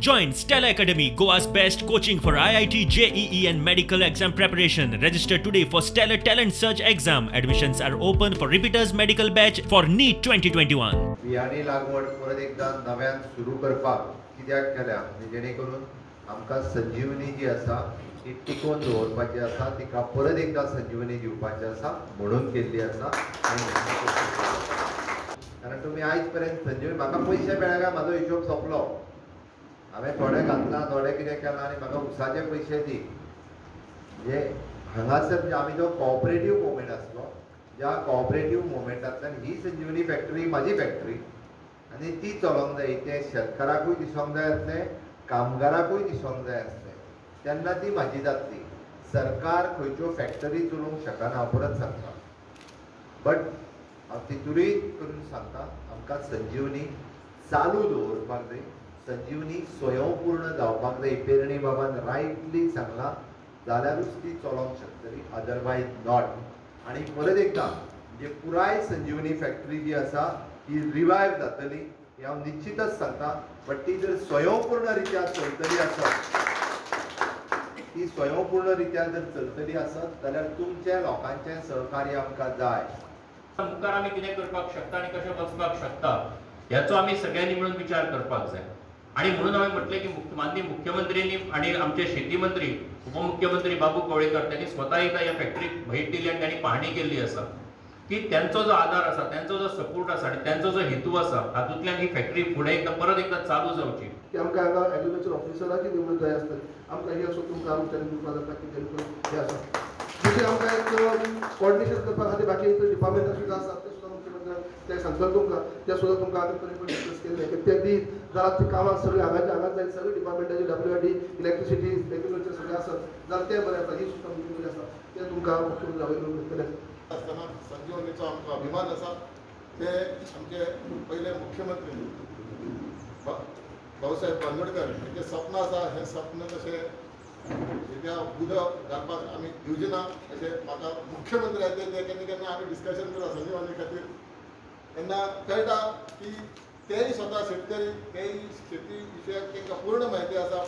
Join Stellar Academy, Goa's best coaching for IIT, JEE and medical exam preparation. Register today for Stellar Talent Search exam. Admissions are open for repeaters medical batch for NEET 2021. बियाणे लागवड परत एकदा नव्यान सुरू करपाक कित्याक केल्या जेणे करून आमकां संजीवनी जी आसा ती टिकोवन दवरपाची आसा, तिका परत एकदा संजीवनी दिवपाची आसा म्हणून केल्ली आसा. कारण तुमी आयज पर्यंत संजीवनी म्हाका पयशे मेळ्ळे काय म्हाजो हिशोब सोंपलो, हांवें थोडे घातला थोडे कितें केलां आनी म्हाका उसाचे पयशे दी. म्हणजे हांगासर आमी जो कॉपरेटीव मुवमेंट आसलो, ज्या कॉपरेटीव मुवमेंटांतल्यान ही संजीवनी फॅक्टरी म्हाजी फॅक्टरी आनी ती चलोवंक जाय, तें शेतकाराकूय दिसोंक जाय आसलें, कामगाराकूय दिसोंक जाय आसलें, तेन्ना ती म्हाजी जातली. सरकार खंयच्यो फॅक्टरी चलोवंक शकना, हांव परत सांगता, बट हांव तितूरय करून सांगता, आमकां संजीवनी चालू दवरपाक जाय, संजीवनी स्वयंपूर्ण जावपाक जाय. पेरणी बाबान रायटली सांगलां, जाल्यारूच ती चलोवंक शकतली, अदरवायज not. आनी परत एकदां म्हणजे पुराय संजीवनी फॅक्टरी जी आसा ती रिवायव जातली हें हांव निश्चितच सांगता. बट ती जर स्वयंपूर्ण रित्या चलतली आसत, ती स्वयंपूर्ण रित्या जर चलतली आसत जाल्यार तुमच्या लोकांचें सहकार्य आमकां जाय. मुखार आमी कितें करपाक शकता आनी कशें वचपाक शकता ह्याचो आमी सगळ्यांनी मिळून विचार करपाक जाय. आनी म्हणून हांवें म्हटलें की माननीय मुख्यमंत्र्यांनी आनी आमचे शेती मंत्री उपमुख्यमंत्री बाबू कवळेकर त्यांनी स्वतः एकदा ह्या फॅक्टरीक भेट दिली आनी त्यांनी पाहणी केल्ली आसा की त्यांचो जो आधार आसा, त्यांचो जो सपोर्ट आसा आनी त्यांचो जो हेतू आसा हातूंतल्यान ही फॅक्टरी फुडें एकदा परत एकदा चालू जावची. की आमकां हांगा एग्रीकल्चर ऑफिसराची नेमणूक जाय आसतली, आमकां हे असो तुमकां आमच्यानी दिवपाक जाता की जेणे करून हें आसा. दुसरें आमकां एक कॉर्डिनेशन करपा खातीर बाकी डिपार्टमेंटां सुद्दां आसात, ते सुद्दां मुख्यमंत्र्यान ते सांगतले तुमकां, ते सुद्दां तुमकां आमी पयलीं डिस्कस केल्ले की ते दीत जाल्यार ते कामां सगळीं हांगाचे हांगाच जाय, सगळीं डिपार्टमेंटाची W R D, electricity, agriculture सगळें आसत जाल्यार तें बरें आसा. ही सुद्दां मिटींग बरी आसा, तें तुमकां मुख्यमंत्री अवेलेबल करतले. आसतना संजीवनीचो आमकां अभिमान आसा. ते आमचे पयले मुख्यमंत्री भाऊसाहेब बांदोडकर हेंचें सपन आसा, हें सपन तशें त्या उदक घालपाक आमी दिवचे ना अशें म्हाका मुख्यमंत्र्याचे ते केन्ना केन्ना आमी डिस्कशन करता संजीवनी खातीर, तेन्ना कळटा की तेय स्वता शेतकरी, तेय शेती विशयाक तांकां पूर्ण म्हायती आसा.